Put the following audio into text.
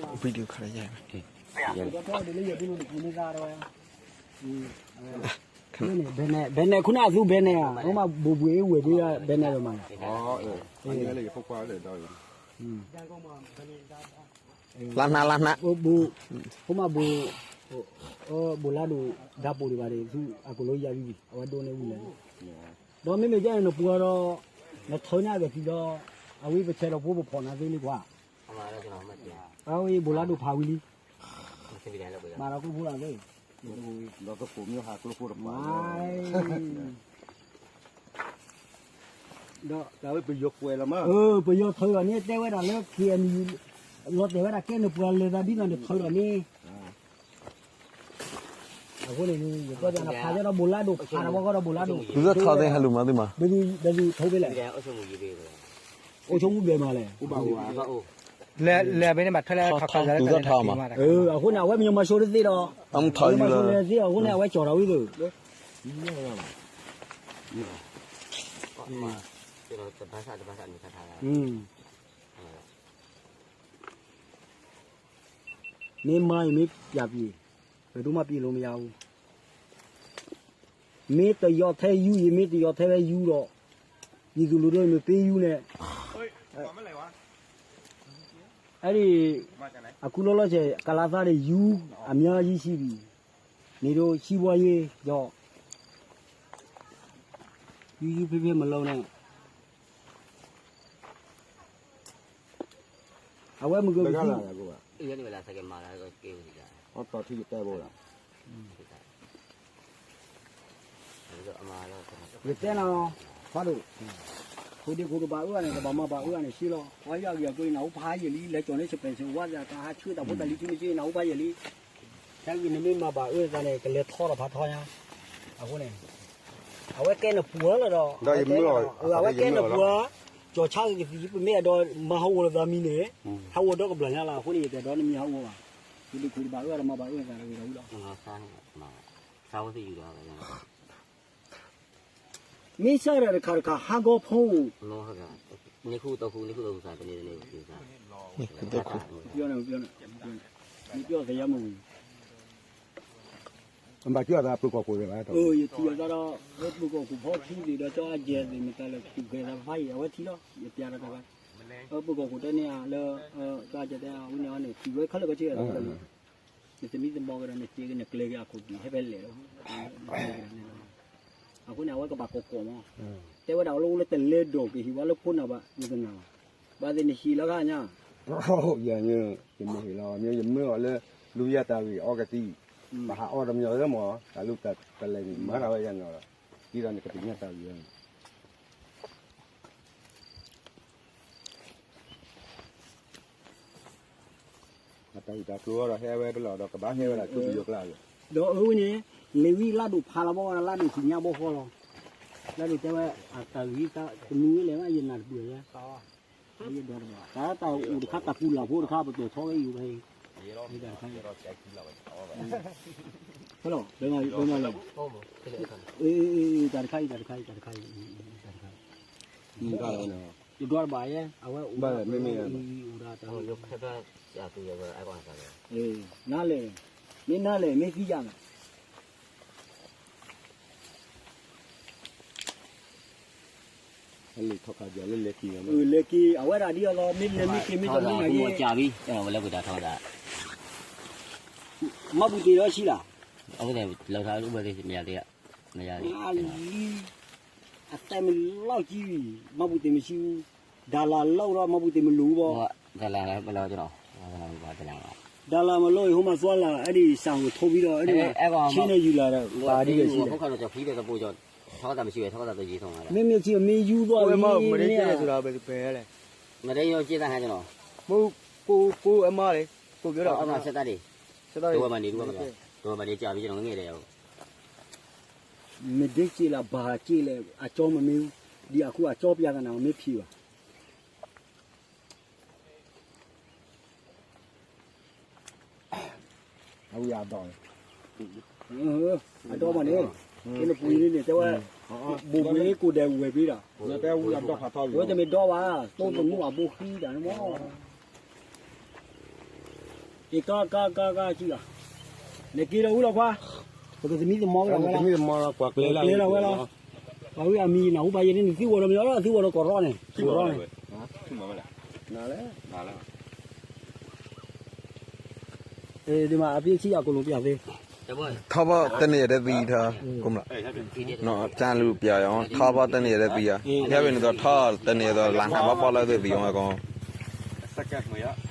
ဝံၤဒုးခါရယဲၢ် ဘဲနဲၣ် ဘဲနဲၣ် ခိၣ်နၢ်အသူဘဲနဲၣ်ဧါ, အိၣ်မးဘိးဘှံးအ့ၣ်ဝဲၢ်ဒ်ဘဲနဲၣ်ဝဲမး, လါနး လါနး, ဖိမးဘိး, ဘိးလါဒိၣ်ဒါပိာ်ဒံးဘၣ်ဒီး သုအကလိယါဘံဘံ အဝဲဒိးန့ၢ်ဝံၤလဲၣ်, ဒီးမ့မ့ၢ်ကဲန့ၣ်နပှၤဒီး, နထၢန့ၢ်အကသံဒီး, အဝဲပဆဲးဒီးဖိပဖီၣ်နၤသ့လံကွၢ်, အဝဲဘိးလါဒိၣ်ဖးဝံၤလံ, မၤဒီးကျိဖိလၢသ့, ဒီးသကိးမ့ၢ်ဟးကျိဖိတပှၢ် ဒီးပယီၤကွဲးလီၤမး, ပယီၤထၢဒီးန့ၣ် တဲဝဲဒၣ်လၢ ခ့ၣ်အဲၣ်ယူၣ် လီၤတဲာ်ဝဲဒၣ်ကဲန့ၣ်ပှၤလဲၤသးဒ်သိးန့ၣ်ထၢဒီးန့ၣ်, အဃိန့ၣ် ယကွၢ်ဒီးနဖးယဲဒီးဘိးလါဒိၣ် ဖးတဘီဃီဒီးဘိးလါဒိၣ်, သုထၢသ့ဟဲလူၤမၤသုမး, ဘယ်သူ, ဘယ်သူထုံးပေးလဲ, အုပ်ချုပ်မှုဘယ်မှာလဲ, အုပ်ချုပ်မှုဘယ်မှာလဲ, လဲၤ, လဲၤဘဲန့ၣ် ဘၣ်ထွဲလၢထီၣ်ခးယၤလၢတၢ်လဲၤထီၣ်မး, အဃိန့ၣ် အဝဲမ့ၢ်မၤဆိတသ့ဒီး, မၤဆိလၢသ့အဃိန့ၣ် အဝဲကၠီၣ်ထီၣ်ဝံၤသ့ မ့ၢ်မၤအံၤမ့ၢ်ပျးပျ့ၤ, ဘယ်သူမှ ပြင်လို့မရဘူး, မ့ၢ်တယီၤထဲယူၤ ယမ့ၢ်တယီၤထဲဝဲယူၤဒီး, ပြည်သူလူထုမ့ၢ်ပေးယူၤန့ၣ်, အဲဒီ, အခုလောလောဆယ် ကလသါဒီးယူၤ အများကြီးရှိပြီ, နေတို့ စီးပွားရေးကြောင့် ယူၤယူၤဖဲဖဲမလုပ်နဲ့, အဝဲမုၢ်ကဘုးသံ, ယတဲနၤ, ဖးဒိၣ်, ခိၣ်ဒ့ခိၣ်တဘၣ်အၢန့ၣ် တဘၣ်မၤဘၣ်အၢန့ၣ် ရှဲလီၤ, ပှၤယွၤအဂ့ၢ်အကျိၤအံၤ နၢ်ဟူဖးယံာ်လံ လဲၤကၠီၤန့ၣ် စပဲးစဝါသး တၢ်ဟးဆှၢတၢ်ဖိတၢ်လံၤထံမ့ၢ်က့ နၢ်ဟူဖးယံာ်လံ, ခဲဂ့ၤနမ့ၢ်မၤဘၣ်အၢသးန့ၣ် ကလဲၤထီဒီးဖးထီညါ, အဃိန့ၣ်, အဝဲကဲနပှၤလီၤဒီး, အဝဲကဲနပှၤ, ကၠီၤဆါကသံၣ် ပမ့ၢ်အဲၣ်ဒိးမၤဟးဂီၤလိာ်သးမံၤန့ၣ်, ဟးဂီၤဒီကဘျၣ်ညါလီၤ အဃိန့ၣ် ယတအဲၣ်ဒိးနမံၤဟးဂီၤဘၣ်, ခိၣ်ဒ့ခိၣ်တဘၣ်အၢဒီးမၤဘၣ်အၢသးတဂ့ၤဒီးဝံၤလီၤ မ့ၢ်စၢ်ဒၣ်တခါတခါ ဟးဂီၤဖိ, မ့ၢ်ပျီသယါမဝံၤ, ဘၣ်ကၠီသးပၢၤကီၢ်ခိၣ်, ယထံၣ်အသးဒီး ပၢၤကီၢ်ခိၣ်ဖီထူသ့ၣ်ဒီး ကၠီအကဲသ့ၣ် မတၤလဲၣ်သူၣ်ကဲသးဖးယံာ် အဝဲထံၣ်လီၤ ယပျးဒီးတၢ်ဂၤ, ပၢၤကီၢ်ခိၣ်တဲန့ၢ်လၢ, ကၠီအကဲတဲဝဲန့ၣ် ထံၣ်ဝဲခဲလၢာ်ကဆ့ နသမံသမိးကဒီး နစ့ကနကျဲၤက့ၤအခိၣ်ဒံး ဟဲဖဲလဲၣ်လီၤ, အဃိန့ၣ် အဝဲကဘၣ်ကိးကိးမး, တဲဝဲဒၣ်အီၤလၢအိၣ်လၢတလဲၤဒီးကဟ့ၣ်ဝဲလၢခိၣ်နၢ်ဘၣ် နတနာ်ဘၣ်, ဘၣ်သ့ၣ်နဟ့ၣ်လီၤခါညါ, ယၤ, ယမ့ၢ်ဟ့ၣ်လီၤမ့ၢ် ယမၢအီၤလၢ လူၤယၤတၢ်ဂ့ၢ်အီကသံ, ပဟးအီတမံၤလၢမး တၢ်လူၤတၢ်လဲၤန့ၣ် မၤတၢ်ဝဲယၤန့ၣ်လီၤ, ဒ်သိးနကသ့ၣ်ညါတၢ်ဂ့ၢ် အတၢ်ဂ့ၢ်တၢ်ကျိၤဒီးဟဲဝဲဖဲလီၤဒီး ကဘၣ်ဟဲဝဲဒၣ်ကၠိပယီၤကျါ, ဒီးအဝဲန့ၣ်, လဲၤဝံၤလါဒိၣ်ဖးလီၤဘီဒီး လါဒိၣ်သ့ၣ်ညါဘီဃီလီၤ, လါဒိၣ်တဲဝဲ, အတၢ်ဂ့ၢ်တမံၤဝဲလဲၣ် ယနာ်တပှဲၤဝဲ, တၢ်တၢ်အိၣ်တခါတၢ်ပူၤလၢ်ဖိတခါ ပတီၢ်ထီဝဲအံၤဖဲအံၤ, တၢ်တခါအံၤ, ဖဲလီၤ, ဘဲမၤလဲၣ်, တၢ်တခါအံၤ တၢ်တခါအံၤ တၢ်တခါအံၤ, တၢ်တခါအံၤ, ယဒွးတဘၣ်ယဲ အဝဲအိၣ်ဒၣ်, မ့မ့ၢ်, အိၣ်ဒၣ်တၢ်, နၤလဲၣ်, မ့ၢ်နၤလဲၣ် မ့ၢ်သံယၤလဲၣ်, လဲၤက့ၤ အဝဲဒၣ်ဒ်အလီၤ မ့ၢ်လဲၤမ့ၢ်က့ၤမ့ၢ်တမ့ၢ်နၤယဲ, မၤဘူၣ်တ့ၢ်ဒီးဆံလၢ်, လံ, အသဲမ့ၢ်လီၤကံ, မၤဘူၣ်တ့ၢ်မ့ၢ်ဆံ, ဒၣ်လၢ်လီၤဒီး မၤဘူၣ်တ့ၢ်မ့ၢ်လူၤဘီ, ဒၣ်လၢ်မ့ၢ်လီၤ, ဒၣ်လၢ်မ့ၢ်လီၤ ဟိမၤသွါလၢ် အဲၣ်ဒိးစၢ်အိၣ်ထိးဘံဒီး အဲၣ်ဒိး, ဆ့န့ၣ်ယူၢ်လၢ်ဒီး, ပာ်ဒ်ဝဲဆံလဲၣ်, မ့မ့ၢ်ဆံမ့ၢ်ယူၢ်သွါလံ, မ့ၢ်, မ့ၢ်ဒ်က့လၢ်ဘၣ်က့လၢ် အကၠီမ့ၢ်မ့ၢ်, ဒ်အခိၣ်အကၠီပျးသနာ်မ့ၢ်ဖံးဘၣ် အဒီမးန့ၣ်, ကဲနပူၤန့ၣ်န့ၣ် တဲဝဲ, ဘိးဘှံးကိးဒဲးဝဲၢ်ဘ့ဒီး, ဝဲတမ့ၢ်ဒီဘၣ်, တိတမူအဘိဃံတၢ်န့ၣ်မး, ကကကကကံလီၤ, နက့ၤဒီးဝံၤလီၤခွါ, ပကသမံသမိးဝဲလီၤဝဲလီၤ, သမံသမိးလီၤ ကွၢ်ကျဲလီၤဝဲလီၤ, ပှၤဝံၤအမံၤနၢ်ဟူပှၤယဲန့ၣ် နသံဝီၤဒီးမ့ၢ်အီၤ သံဝီၤဒီးကီၢ်ရီန့ၣ် ကီၢ်ရီန့ၣ်, ဒ်မးအပျ့ဆံးအကလူးပျၢ်သ့, ထီဘီတန့ၢ်ယဲၢ်တသံထီ, ကမၣ်, ကၢ်လူးပျၢ်ယီၤ ထီဘီတန့ၢ်ယဲၢ်တသံဧါ, ဟဲဝဲန့ၣ်ဒီးထီတန့ၢ်ယဲၢ်ဒီး လၢ်နၢ်ဘီဘီလၢသ့ၣ်သံအီၤဝဲကီး